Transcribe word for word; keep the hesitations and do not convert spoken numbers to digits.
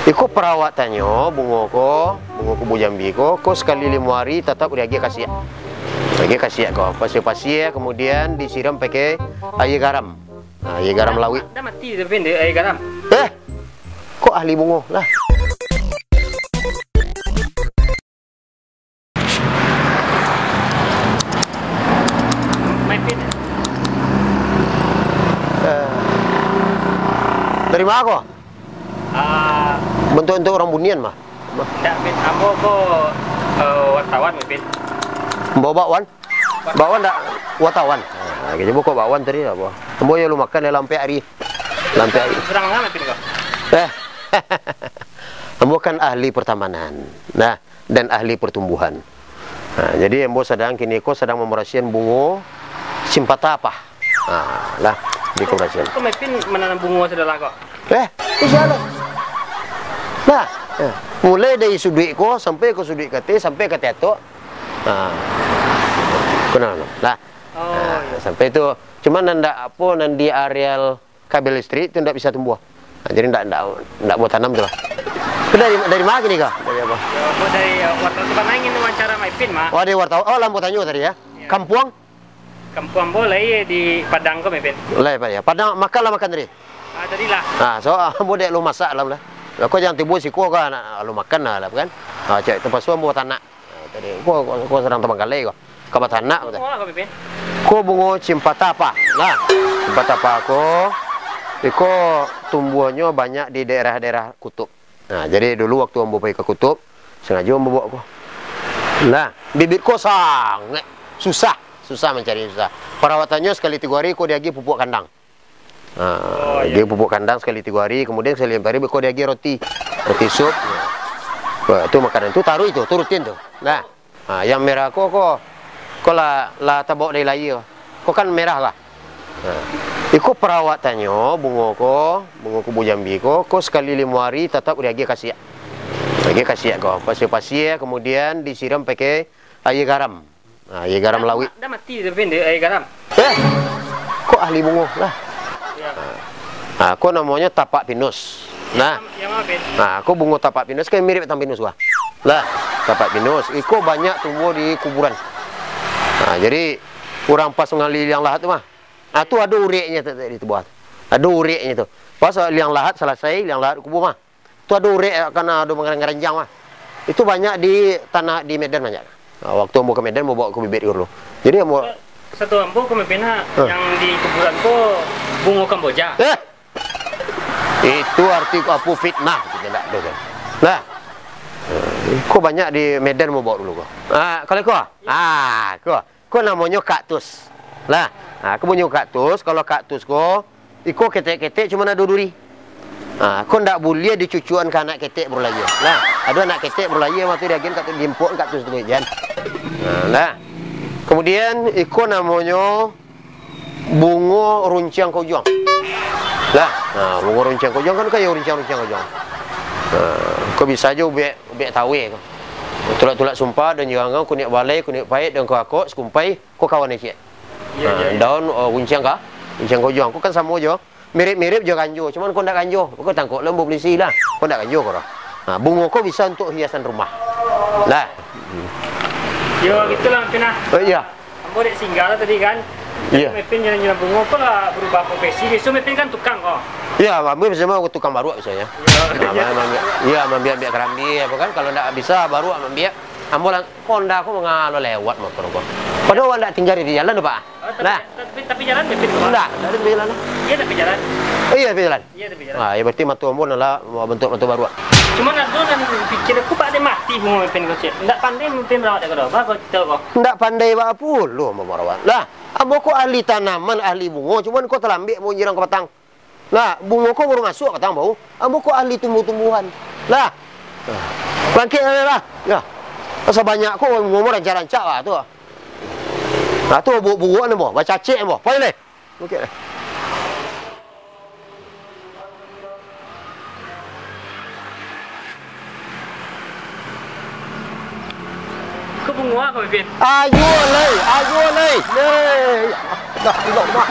Iko parawatannyo, bungo ko, bungo kubu jambi ko, ko sakali limo ari tatap diagiah kasiak. Diagiah kasiak ko, pasia-pasia, kemudian disiram pakai aia garam. Nah, aia garam lawik. Dah mati tapi dek aia garam. Eh, kok ahli bungo lah. Maipin. Eh, dari ma ko? Ah. Bentuk-bentuk urang bunian mah. Ndak, Pin. Ambo ko, eh, wartawan, Pin. Ambo bakwan? Bakwan ndak wartawan? Nah, kito buka bakwan tadi apo? Ambo yo lu makan dalam ampek ari. Dalam ampek ari. Surang manga, Pin, ko? Eh. Ambo kan ahli pertamanan. Nah, dan ahli pertumbuhan. Nah, jadi ambo sadang kini ko sadang mambarasihan bungo simpatapah. Nah, lah, di kobarasihan. Ko Maipin mananam bungo sudah lah ko? Eh, insya Allah. Nah, eh, mulai dari suduik ko sampai ke suduik kate, sampai ka teatok. Nah, kenal lah. Oh, nah, iya. Sampai tu, cuman nan ndak apo, nan di areal kabel listrik tu ndak bisa tumbuah. Nah, jadi ndak, ndak, ndak buah tanam tu lah. Tu dari, dari ma kini ko? Dari apo? Ya, aku dari, eh, wartawan tu, karena ingin wawancara Maipin mah. Oh, dari wartawan. Oh, lah ambo tanyo tadi ya. Iya. Kampuang? Kampuang ambo lai di Padang ko, Maipin. Lai, Pak, ya. Padang, makan lah makan tadi? Ah, tadi lah. Ah, so, ah, ambo dek lu masak lah, lah. Lah, ko jangan tibo siko ko, nak lu makan lah, lah, kan? Ah, cak, terpaksa ambo tanak. Nah, tadi, ko, ko, ko sadang tabangkalai ko. Ka batanak ko tadi. Bungo apo, Pin? Ko bungo cimpatapah. Nah, cimpatapah ko, iko tumbuahnyo banyak di daerah-daerah kutub. Nah, jadi dulu waktu ambo pai ka kutub, sangajo ambo bawa ko. Nah, bibit ko sangaik susah, susah mancari, susah. Parawatannyo sakali tigo ari ko diagiah pupuk kandang. Ha, oh, iya. Dia pupuk kandang sakali tigo ari, kemudian sakali ampek ari beko diagiah roti, roti sup. Wah, tu makanan tu taruih tu, tu rutin tu. Nah, ha, yang merah ko, ko, ko lah, lah tabao dari lahia. Ko kan merah lah. Nah, iko parawatannyo bungo ko, bungo kubu jambi ko, ko sakali limo ari tatap diagiah kasiak. Diagiah kasiak ko, pasia-pasia, kemudian disiram pakai aia garam. Nah, aia garam lawik. Dah mati tapi dek aia garam. Eh, kok ahli bungo lah. Iya. Nah, ko namonyo tapak pinus. Nah. Yang, yang apo, Pin? Nah, ko bungo tapak pinus kan mirip batang pinus gua. Lah, tapak pinus. Iko banyak tumbuah di kuburan. Nah, jadi urang pas mangali liang lahat tu mah. Ah, tu ado ureknyo tu, tu di tubuah tu. Ado ureknyo tu. Pas liang lahat salasai, liang lahat kubua mah. Tu ado urek, karano ado mangaranjang mah. Itu banyak di tanah di Medan banyak. Nah, waktu ambo ka Medan, ambo bawa ko bibit ko dulu. Jadi ambo... Satahu ambo ko, Maipin, ha, yang di kuburan ko bungo kamboja. Eh! Itu arti apo, fitnah, kito ndak tahu kan. Nah. Eh, ko banyak di Medan ambo bawa dulu ko. Ah, kalau ko? Ah, ko. Ko namonyo kaktus. Lah, ha, ko bunyo kaktus, kalau kaktus ko, iko ketek-ketek cuman ado duri. Ha, ko ndak buliah dicucuakan ka anak ketek baru lahia. Lah, ado anak ketek baru lahia mah tu diagiahan kaktus, diimpokkan kaktus tu jan. Ha, lah. Kemudian, iko namonyo bungo runciang kaujuang. Lah, ha, bungo runciang kaujuang kan kayo runciang-runciang kaujuang. Ha, ko bisa juo ubek, ubek tawe ko. Tulak-tulak sumpah, daun jangangau, kunik balai, kunik paik, daun kakok, sakumpai, ko kawan ciek. Iya, ha, iya, iya. Daun, oh, gunciang ka, gunciang kaujuang. Ko kan samo jo. Mirip-mirip jo ganjo, cuman ko ndak ganjo. Ko tangkok lah, ambo polisi lah. Ko ndak ganjo ko doh. Ha, bungo ko bisa untuak hiasan rumah. Lah. Yo, gitulah, Maipin, ah. Oh, iya. Ambo dek singgah lah tadi kan. Iya. Maipin jalan-jalan bungo ko lah berubah profesi. Biaso Maipin kan tukang ko. Iya, ambo biaso mah tukang baruak biasonyo. Iya. Ha, mambiak, iya, mambiak-ambiak karambia apo kan. Kalau ndak bisa baruak mambiak, ambo lang-, Honda ko manga lo lewat motor ko. Padahal awak ndak tingga di jalan tu, Pak. Oh, tapi, nah. Tapi, tapi jalan Maipin ko? Ndak, ndak ado jalan. Iya, tapi jalan. Iya, tapi jalan. Iya, tapi jalan. Ah, ya berarti mato ambo nan lah bentuk mato baruak. Cuman ado nan pikir aku, Pak, dek mati bungo Maipin ko, cek. Ndak pandai Maipin marawat dek ko doh. Bah, ko cerita ko. Ndak pandai baa pulo ambo marawat. Lah, ambo ko ahli tanaman, ahli bungo, cuman ko talambek ambo nyirang ka batang. Nah, bungo ko baru masuak batang baru, ambo ko ahli tumbuh-tumbuhan. Lah. Bangkik lah, lah. Ya. Sabanyak ko bungo rancak-rancak lah tu. Nah, tu buruak-buruak ni, ambo. Bacacek, ambo. Pai leh. Bangkik leh. Ko bungo ko, Maipin? Ayo, leh. Ayo, leh. Leh. Dah, dah, dah.